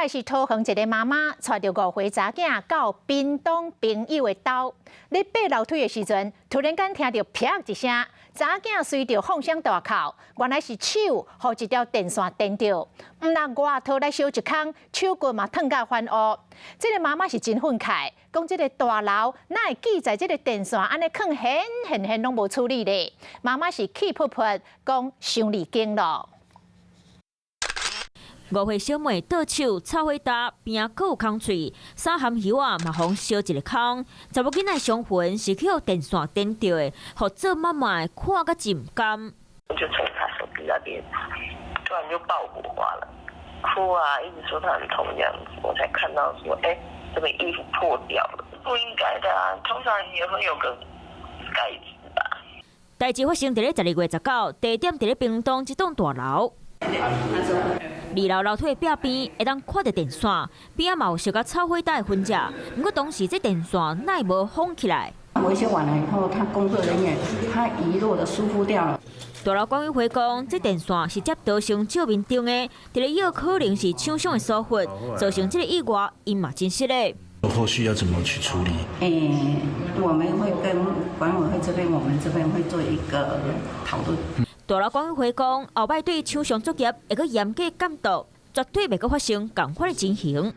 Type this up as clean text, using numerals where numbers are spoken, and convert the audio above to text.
來是桃園一个媽媽，帶著5歲查囝到屏東朋友的兜，咧爬樓梯的時陣，突然間聽著啪一聲，查囝隨著放聲大哭，原來是手予一條電線電著，毋但外套來燒一空，手骨嘛燙甲翻烏。這个媽媽是真憤慨，講這个大樓哪會記載這个電線按呢囥現現現攏無處理咧？媽媽是氣噗噗，講傷離經咯。5歲小妹倒手插火焦，邊仔閣有空喙，衫含靴仔嘛予燒一个空。查某囡仔傷痕是去予電線電著的，予做媽媽的看甲真毋甘。就從他手臂那邊突然就爆火花了，哭啊，一直說他很痛這樣子，我才看到說，欸，這個衣服破掉了，不應該的啊，通常也會有個蓋子吧。代誌發生佇咧12月19，地點佇咧屏東這棟大樓。二樓樓梯的壁邊會當看著電線，邊仔嘛有燒甲臭火焦的痕跡。毋過當時這電線哪會無封起來？維修完了以後，他工作人員他遺漏的疏忽掉了。大樓管委會講，這電線是接道成照明燈的，佇咧有可能是廠商的疏忽，造成這个意外，𪜶嘛真失禮。後續要怎麼去處理？欸，我們會跟管委會這邊，我們這邊會做一個討論。大樓管委會講，後擺對廠商作業會閣嚴格監督，絕對袂閣發生仝款的情形。